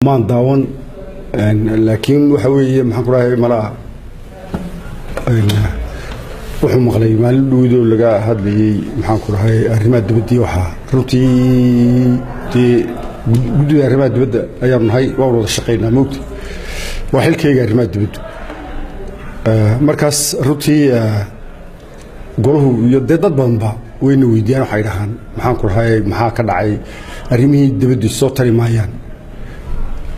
Maan daawan, laakiin waxa weeye, maxaan ku dhahay, malaa wuxuu maqlay maalin dhowdoo laga hadlayey, maxaan ku dhahay, arrimaha dibaddii. Waxaa runtii dee guddida arrimaha dibadda ayaanu nahay, waan wada shaqaynaa, moogta, waa xilkayga arrimaha dibaddu. Markaas runtii golahu iyo dee dad badanba wayna weydiiyaan, waxay dhahaan, maxaan ku dhahay, maxaa ka dhacay arrimihii dibaddu, soo tari maayaan.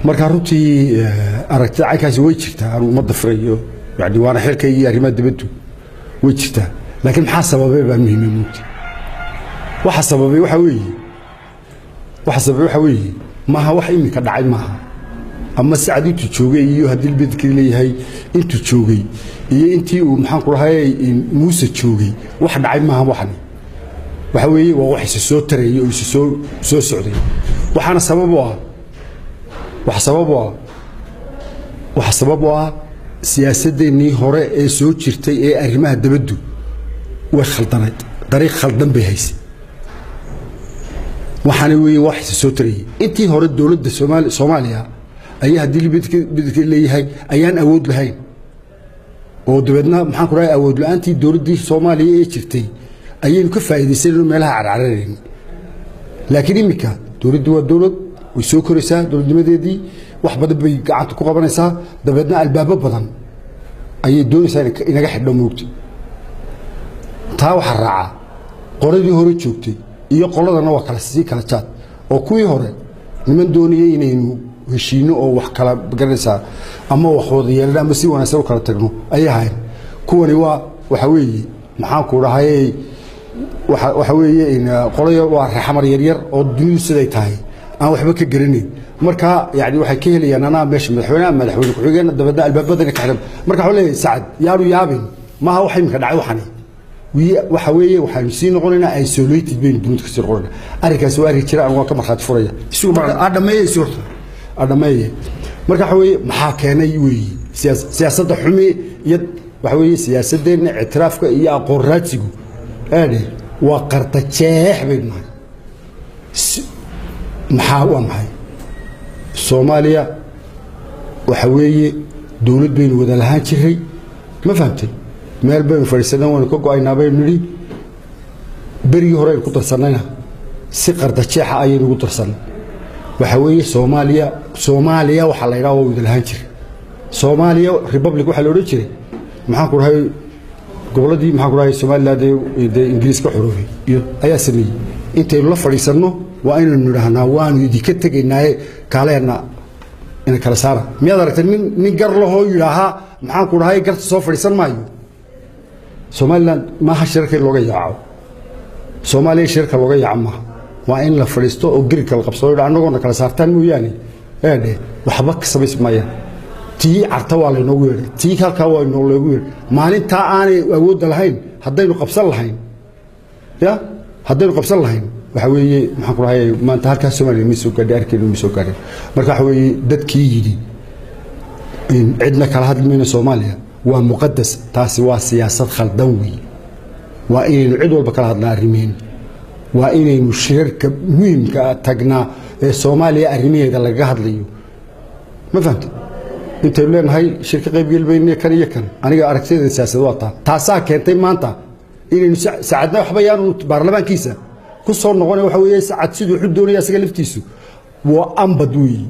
Marka runtii aragtida caynkaasi way jirtaa, anu ummadda firayo, yani waana xilkaygii arrimaha dibaddu, way jirtaa. Laakiin maxaa sababay baa muhiima, moogta. Waxa sababay waxa weeye, waxa sababay waxa weeye, maaha wax iminka dhacay maaha, ama Sacad intuu joogay iyo haddii bedkii leeyahay intuu joogay iyo intii uu, maxaan ku dhahay, Muuse joogay, wax dhacay maaha. Waxani waxa weeye waa wax isa soo tarayay oo isa soo socday. Waxaana sabab u ah, waxa sabab u ah, waxa sabab u ah siyaasadeennii hore ee soo jirtay ee arrimaha dibaddu way khaldanayd, dariiq khaldan bay haysay. Waxaana weeye wax isa soo tarayay. Intii hore dowladda Soomaaliya ayaa haddii bedka leeyahay ayaan awood lahayn, oo dabeedna, maxaan ku dhahay, awood la-aantii dowladdii Soomaaliya ee jirtay ayaynu ka faa'iidaysanayno meelaha carcararayn. Laakiin iminka dowladdu waa dowlad, way soo koraysaa, dowladnimadeedii wax badan bay gacanta ku qabanaysaa, dabeedna albaabo badan ayay doonaysaa inaga xidho, moogta. Taa waxaa raaca qoladii hore joogtay iyo qoladana waa kala sii kala jaad, oo kuwii hore niman doonayay inaynu heshiino oo wax kala garanaysaa ama wax wada yeelano ama si wanaagsan u kala tagno ayay ahayn. Kuwani waa waxa weeye, maxaan ku dhahay, waxa weeye qolaya waa raxamar yaryar oo dunidu siday tahay aan waxba ka garanayn. Marka yani waxay ka helayaan anaa meesha madaxweyneha, madaxweyne ku-xigeen, dabeedna albaabadana ka xidhan. Marka waxaa leeyahay Sacad yaanu yaabin, maaha wax iminka dhacay. Waxani waxa weeye waxaynu sii noqonaynaa isolated baynu dunida kasii noqonaynaa. Arrinkaasi waa arrin jira, anigu waan ka markhaati furaya. Isugu adhameeye isi horta adhameeye. Marka waxa weeye maxaa keenay weeye siyaasadda xumi iyo waxa weeye siyaasadeenna ictiraafka iyo aqoon raadsigu aadhe waa qardajeex baynu nahay. Maxaa waa maxay? Soomaaliya waxa weeye dowlad baynu wada lahaan jiray, ma fahamtay? Meel baynu fadhiisanay, waynu ka go-aynaa baynu nidhi. Berigii hore aynu ku darsannayna si qardajeexa ayaynu ugu darsannay. Waxa weeye Soomaaliya, Soomaaliya waxaa la yidhaha waa wada lahaan jiray. Soomaaliya Republic waxaa la odhan jiray, maxaan ku dhahay, gobolladii, maxaan ku dhahay, Somaliland dee Ingiriis ka xoroobay iyo ayaa sameeyey. Intaynu la fadhiisanno waa inaynu nidhaahnaa waanu idinka tegaynaaye kaaleenna ina kala saara. Miyaad aragtay nin gar lahoo yidhaahaa, maxaan ku dhahay, garta soo fadhiisan maayo? Somaliland maaha shirarka in looga yaaco, Soomaaliya shirarka looga yaaco maaha. Waa in la fadhiisto oo gerirka la qabsado, annagoona kala saartaan mooyaane eedhe waxba ka samays maayaan. Tii Carta waa laynoogu yeedhay, tii halkaa waa loogu yeedhay. Maalintaa aanay awoodda lahayn haddaynu qabsan lahayn, ya haddaynu qabsan lahayn, waxa weeye, maxaan ku dhahay, maanta halkaas Soomaaliya ma soo gaadhay, arkeenu ma soo gaadhay. Marka waxa weeye dadkii yidhi cidna kala hadli mayno, Soomaaliya waa muqadas, taasi waa siyaasad khaldan weeye. Waa inaynu cid walba kala hadlaa arrimeena, waa inaynu shirarka muhiimka tagnaa ee Soomaaliya arrimaheeda lagaga hadlayo, ma fahamtay? Intaynu leenahay shir ka qaybgeli mayne kan iyo kan, aniga aragtideeda siyaasadeed waa taa. Taasaa keentay maanta inaynu Sacadna waxba yaanu baarlamaankiisa ku soo noqonay. Waxa weeye Sacad siduu wuxuu doonaya isaga laftiisu waa ambad weeye.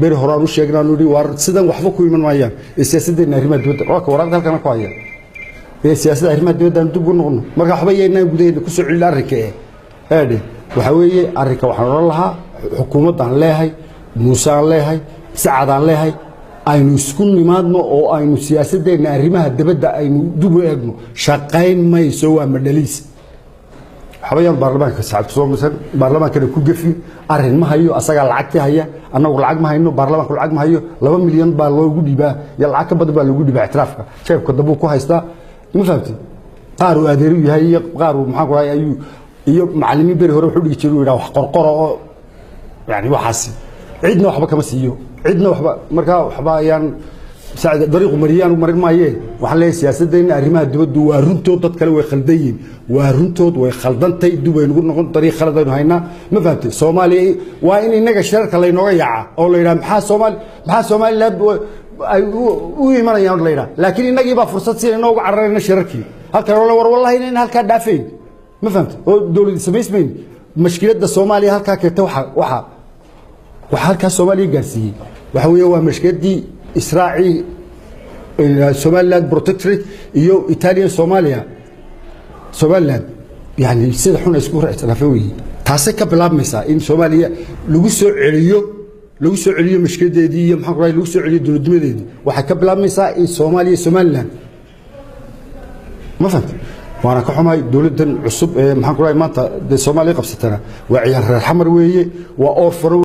Beri hore aan u sheegnaa, aanu idhi waar sidan waxba ku iman maayaan ee siyaasaddeena arrimaha dibadda waa ka waraaqda halkana ku haya ee siyaasadda arrimaha dibadda aan dib ugu noqono. Marka waxba yaynaan gudaheena ku soo celin arrinka ee eedhe. Waxa weeye arrinka waxaan odhan lahaa xukuumaddaan leeyahay, Muuse aan leeyahay, Sacad aan leeyahay, aynu isku nimaadno oo aynu siyaasadeenna arrimaha dibadda aynu dib u eegno. Shaqayn mayso, waa madhaliis. Waxba yaan baarlamaanka Sacad kusoo misan, baarlamaankana ku gefi. Arrin ma hayo, asagaa lacagtii haya, annagu lacag ma hayno, baarlamaanku lacag ma hayo. 2 milyan baa loogu dhiibaa iyo lacag ka badan baa loogu dhiibaa ictiraafka, jeebka dambuu ku haystaa, ma fahamtid? Qaar uu adeeru yahay iyo qaar uu, maxaan ku dhahay, ayuu iyo macallimiin beri hore wuxuu dhigi jiray uu yidhaha wax qorqora oo yani waxaasi cidna waxba kama siiyo, cidna waxba. Marka waxba ayaan Saacid dariiqu mariyaan marin maayeen. Waxaan leeyahay siyaasaddeena arrimaha dibaddu waa runtood, dad kale way khaldan yihiin, waa runtood, way khaldantay, dib way nagu noqon, dariiq khalad aynu haynaa. Ma fahamtay? Soomaaliya waa in innaga shirarka laynooga yaaca oo la yidhaha maxaa Soomaali, maxaa Somaliland ay u imanayaan la yidhaha, laakiin innagii baa fursad siinayna uga cararayna shirarkii halkan oo war wallahi inayna halkaa dhaafayn. Ma fahamtay? Oo dowlad samaysmayn. Mashkiladda Soomaaliya halkaa keenta, waxa halkaa Soomaaliya gaarsiiyey waxa weeye waa mashkiladdii israaci Somaliland Protectorate iyo Italian Somalia Somaliland, yani sida xun ay isku ictiraafeen weeye. Taasay ka bilaabmaysaa in Soomaaliya lagu soo celiyo, lagu soo celiyo mashkiladeedii iyo maxaan ku rahay, lagu soo celiyo dowladnimadeedii. Waxay ka bilaabmaysaa in Soomaaliya Somaliland. Ma fahamtay? Waana ka xumahay dowladdan cusub ee maxaan ku rahay maanta dee Soomaaliya qabsatana waa ciyaar reer Xamar weeye, waa oor faro.